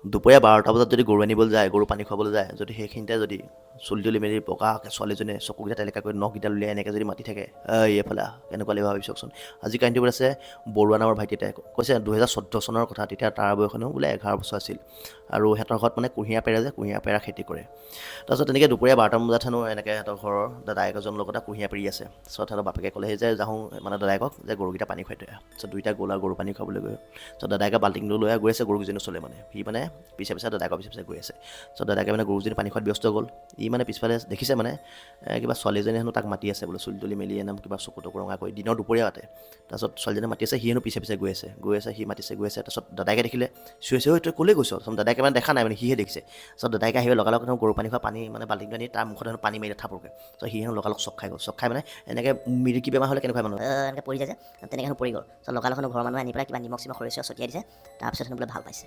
দুপৰীয়া 12টা বজাত যদি গৰু আনিবলৈ যায়, গৰু পানী খুৱাবলৈ যায়, যদি সেইখিনিতে যদি চুলি তুলি মেলি বগাকৈ ছোৱালীজনীয়ে চকুকেইটা তেলেকা কৰি নখকেইটা উলিয়াই এনেকৈ যদি মাতি থাকে, "ঐ, এইফালে আহ", কেনেকুৱা লাগিব ভাবি চাওকচোন। আজি কাহিনীটো আছে বৰুৱা নামৰ ভাইটি এটাই কৈছে, 2014 চনৰ কথা। তেতিয়া তাৰ বয়স হেনো বোলে 11 বছৰ আছিল আৰু সিহঁতৰ ঘৰত মানে কুঁহিয়াৰ পেৰে যে, কুঁহিয়াৰ পেৰা খেতি কৰে। তাৰপিছত তেনেকৈ দুপৰীয়া 12টামান বজাত হেনো এনেকৈ সিহঁতৰ ঘৰৰ দাদায়েক এজনৰ লগতে কুঁহিয়াৰ পেৰি আছে। তাৰপিছত সিহঁতৰ বাপেকে ক'লে সেই যে যাওঁ মানে দাদায়েকক যে গৰুকেইটা পানী খুৱাই থৈ আহ। তাৰপিছত দুইটা গ'ল আৰু গৰু পানী খুৱাবলৈ গৈ, তাৰপিছত দাদায়েকে বাল্টিংটো লৈ গৈ আছে গৰুকেইজনী ওচৰলৈ। মানে সি মানে পিছে পিছে, দাদায়েকৰ পিছে পিছে গৈ আছে। তাৰপিছত দাদায়েকে মানে গৰুজনী পানী খোৱাত ব্যস্ত গ'ল। ই মানে পিছফালে দেখিছে মানে কিবা ছোৱালীজনী হেনো তাক মাতি আছে বোলে, চুলি তুলি মেলি একদম কিবা চকু তকু ৰঙা কৰি দিনৰ দুপৰীয়াতে। তাৰপিছত ছোৱালীজনী মাতি আছে, সি হেনো পিছে পিছে গৈ আছে, গৈ আছে, সি মাতিছে, গৈ আছে। তাৰপিছত দাদায়েকে দেখিলে, চিঞৰিছে, "ঐ, তই ক'লৈ গৈছ?" তাৰপিছত দাদায়েকে মানে দেখা নাই, মানে সিহে দেখিছে। তাৰপিছত দাদায়েকে আহি লগালগ হেনো গৰু পানী খোৱা পানী মানে বাল্টিংটো আনি তাৰ মুখত হেনো পানী মাৰিলে থাপৰকৈ। তাৰপিছত সি হেনো লগালগ চক খাই গ'ল। চক খাই মানে এনেকৈ মিৰিকি বেমাৰ হ'লে কেনেকুৱা মানুহ এনেকৈ পৰি যায় যে, তেনেকৈ হেনো পৰি গ'ল। তাৰপিছত লগালগ হেনো ঘৰৰ মানুহে আনি পেলাই কিবা নিমখ চিমখ, সৰিয়হ ছটিয়াই দিছে। তাৰপিছত হেনো বোলে ভাল পাইছে।